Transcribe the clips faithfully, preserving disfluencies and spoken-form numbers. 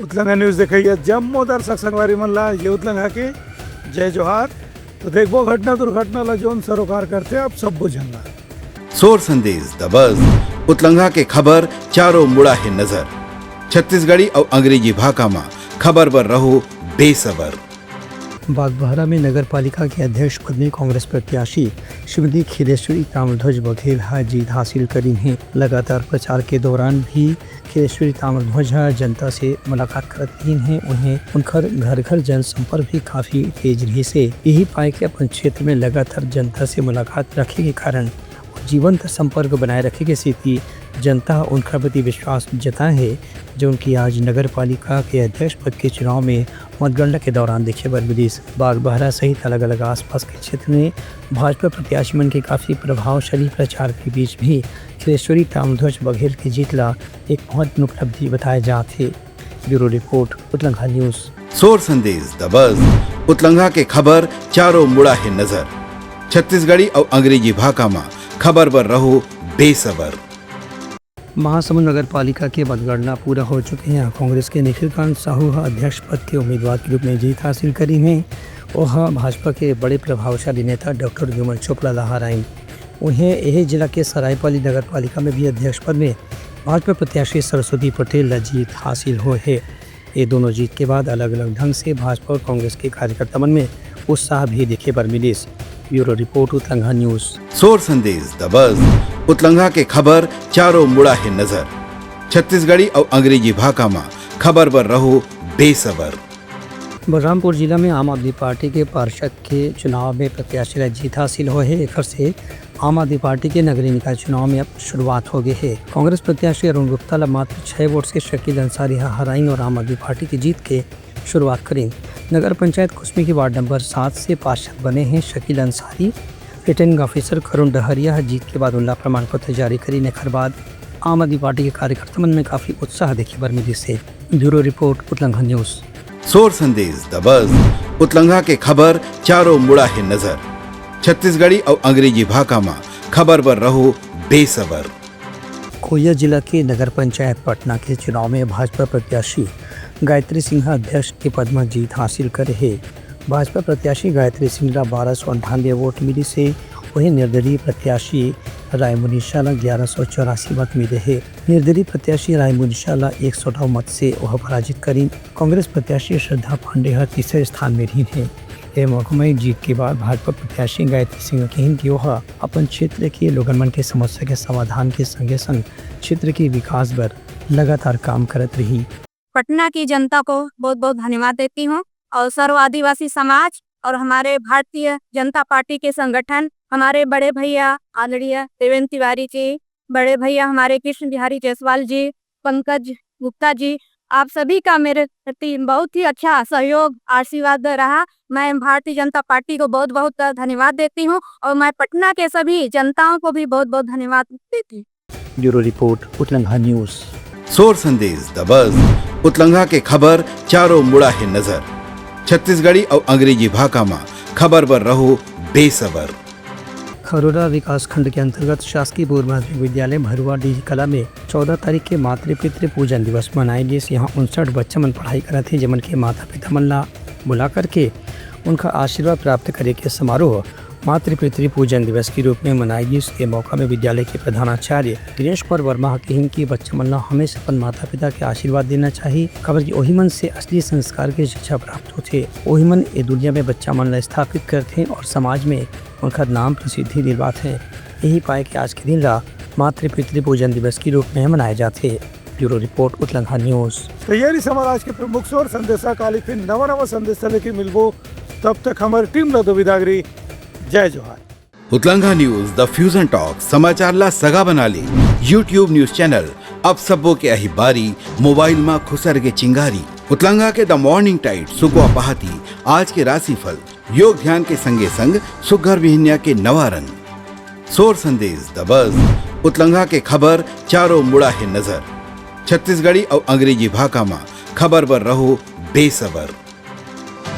उतलंगा news देखइया जम्मो दर्शक संगवारी मन ला ये उतलंगा के जय जोहार। तो देखबो घटना दुर्घटना ला जोन सरोकार करथे आप सब्बो झन ला। सोर संदेश दबस, उतलंगा के खबर चारों मुड़ा हे नजर। छत्तीसगढ़ी अउ अंग्रेजी भाखा मा खबर बर रहो बेसबर। बागबाहरा में नगर पालिका के अध्यक्ष पद में कांग्रेस प्रत्याशी श्रीमती खिलेश्वरी ताम्रध्वज बघेल ह जीत हासिल करीन हे। लगातार प्रचार के दौरान भी खिलेश्वरी ताम्रध्वज ह जनता से मुलाकात करत रहिन हे। उन्हें उनकर घर-घर जनसंपर्क भी काफी तेज रहिस हे। यही पाय के अपन क्षेत्र में लगातार जनता से मुलाकात रखे के कारण जीवंत संपर्क बनाए रखे के सेती जनता ह उनकर प्रति विश्वास जताए हे, जो उनकी आज नगर पालिका के अध्यक्ष पद के चुनाव में मतगणना के दौरान देखे बर मिलिस। बागबाहरा सहित अलग-अलग आसपास के क्षेत्र में भाजपा प्रत्याशी मन के काफी प्रभावशाली प्रचार के बीच भी खिलेश्वरी ताम्रध्वज बघेल के जीत ला एक महत्वपूर्ण उपलब्धि बताए जात हे। Bureau report, उतलंगा news. सोर संदेश दबस, उतलंगा के खबर चारों मुड़ा हे नजर। छत्तीसगढ़ी अउ अंग्रेजी भाखा मा खबर बर रहो बेसबर। महासमुंद नगर पालिका के मतगणना पूरा हो चुके हे। कांग्रेस के निखिल कांत साहू ह अध्यक्ष पद के उम्मीदवार के रूप में जीत हासिल करीन हे। ओह भाजपा के बड़े प्रभावशाली नेता डॉक्टर विमल चोपड़ा ला हराइन। उहें, यही जिला के सरायपाली नगर पालिका में भी अध्यक्ष पद में भाजपा प्रत्याशी सरस्वती पटेल ला जीत हासिल होए हे। ये दोनों जीत के बाद अलग-अलग ढंग से भाजपा और कांग्रेस के कार्यकर्ता मन में उत्साह भी देखे बर मिलिस। Bureau report, उतलंगा news. सोर संदेश दबस, उतलंगा के खबर चारों मुड़ा हे नजर। छत्तीसगढ़ी अउ अंग्रेजी भाखा मा खबर बर रहो बेसबर। बलरामपुर जिला में आम आदमी पार्टी के पार्षद के चुनाव में प्रत्याशी ला जीत हासिल होए हे। एखर से आम आदमी पार्टी के नगरीय निकाय चुनाव में अब शुरुआत हो गई है। कांग्रेस प्रत्याशी अरुण गुप्ता ला मात्र छह वोट से शकील अंसारी ह हराइन और आम आदमी पार्टी की जीत के शुरुआत करीन। नगर पंचायत कुसमी के वार्ड नंबर सात से पार्षद बने हैं शकील अंसारी। रिटर्निंग ऑफिसर करुण डहरिया ह जीत के बाद उनला प्रमाण पत्र जारी करीन। एखर बाद आम आदमी पार्टी के कार्यकर्ता मन में काफी उत्साह देखे बर मिलिस हे। Bureau report, उतलंगा news. सोर संदेश दबस, उतलंगा के खबर चारों मुड़ा हे नजर। छत्तीसगढ़ी अउ अंग्रेजी भाखा मा खबर बर रहो बेसबर। कोरिया जिला के नगर पंचायत पटना के चुनाव में भाजपा प्रत्याशी गायत्री सिंह अध्यक्ष के पद म जीत हासिल करे हे। भाजपा प्रत्याशी गायत्री सिंह ला बारह सौ अंठानवे वोट मिलिस हे। वहीं निर्दलीय प्रत्याशी रायमुनि शाह ला ग्यारह सौ चौरासी मत मिले हे। निर्दलीय प्रत्याशी रायमुनि शाह ला एक सौ नौ मत से ओह पराजित करीन। कांग्रेस प्रत्याशी श्रद्धा पांडे ह तीसरे स्थान में रहिन हे। ए मौका में जीत के बाद भाजपा प्रत्याशी गायत्री सिंह कहिन कि ओह अपन क्षेत्र के लोगन मन के समस्या के समाधान के संगे संग क्षेत्र के विकास बर लगातार काम करत रही। पटना की जनता को बहुत बहुत धन्यवाद देती हूँ और सर्व आदिवासी समाज और हमारे भारतीय जनता पार्टी के संगठन, हमारे बड़े भैया आदरणीय देवेंद्र तिवारी जी, बड़े भैया हमारे कृष्ण बिहारी जायसवाल जी, पंकज गुप्ता जी, आप सभी का मेरे प्रति बहुत ही अच्छा सहयोग, आशीर्वाद रहा। मैं भारतीय जनता पार्टी को बहुत बहुत धन्यवाद देती हूँ और मैं पटना के सभी जनताओं को भी बहुत बहुत धन्यवाद देती हूँ। Bureau report, उतलंगा news. सोर संदेश दबस, उतलंगा के खबर चारों मुड़ा हे नजर। छत्तीसगढ़ी अउ अंग्रेजी भाखा मा खबर बर रहो बेसबर। खरोरा विकासखंड के अंतर्गत शासकीय पूर्व माध्यमिक विद्यालय भरुआ डीह कला में चौदह तारीख के मातृ पितृ पूजन दिवस मनाए गिस। यहाँ उनसठ बच्चा मन पढ़ाई करत हे, जेमन के माता पिता मन ला बुला करके उनका आशीर्वाद प्राप्त करे के समारोह मातृ पितृ पूजन दिवस के रूप में मनाए गिस। के मौका में विद्यालय के प्रधानाचार्य दिनेश कुमार वर्मा ह कहिन कि बच्चा मन ला हमेशा अपन माता पिता के आशीर्वाद देना चाही, काबर कि ओही मन से असली संस्कार के शिक्षा प्राप्त होथे। ओही मन ए दुनिया में बच्चा मन ला स्थापित करथे और समाज में उनकर नाम प्रसिद्धि दिलवाथे। यही पाए कि आज के दिन ला मातृ पितृ पूजन दिवस के रूप में मनाए जाथे। Bureau report, उतलंगा news. तैयारी से हमारा आज के प्रमुख सोर संदेशा। काली फिर नवा नवा संदेशा लेके मिलबो। तब तक हमारी टीम ला दो विदागरी। जय जोहार। उतलंगा न्यूज, द फ्यूजन टॉक, समाचार ला सगा बना ले। YouTube न्यूज चैनल, अब सबो के आही बारी, मोबाइल मा खुसर के चिंगारी। उतलंगा के द मॉर्निंग टाइड, सुकवा पहाती, आज के राशिफल, योग ध्यान के संगे संग सुग्घर बिहनिया के नवा रंग। सोर संदेश दबस, उतलंगा के खबर चारों मुड़ा हे नजर। छत्तीसगढ़ी अउ अंग्रेजी भाखा मा खबर बर रहो बेसबर।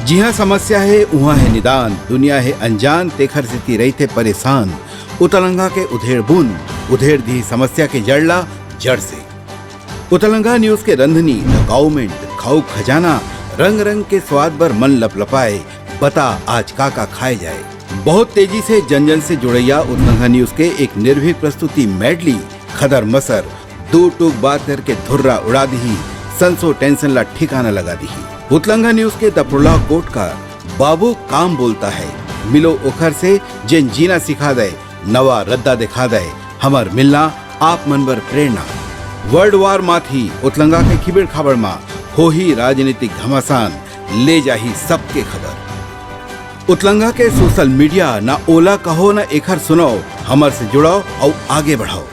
जिहाँ समस्या हे, उहाँ हे निदान। दुनिया हे अनजान, तेखर सेती रहिथे परेशान। उतलंगा के उधेड़ बुन, उधेड़ दिही समस्या के जड़ ला जड़ से। उतलंगा न्यूज के रंधनी, द गवर्नमेंट, अउ खजाना, रंग रंग के स्वाद बर मन लपलपाए। बता आज का का खाए जाए। बहुत तेजी से जन जन से जुड़ैया उतलंघा न्यूज के एक निर्भीक प्रस्तुति मैडली। खदर मसर दू टूक बात करके धुर्रा उड़ा दिही, संसो टेंशन ला ठिकाना लगा दिही। उतलंघा न्यूज के दपरोला कोट का बाबू काम बोलता है, मिलो ओखर से जेन जीना सिखा दे, नवा रद्दा दिखा दे। हमर मिलना आप मन बर प्रेरणा। वर्ल्ड वार माथी उतलंगा के खिबेड़ खाबड़ मा होही राजनीतिक घमासान, ले जाही सबके खबर। उतलंगा के सोशल मीडिया ना ओला कहो ना एखर सुनाओ, हमर से जुड़ाओ अउ आगे बढ़ाओ।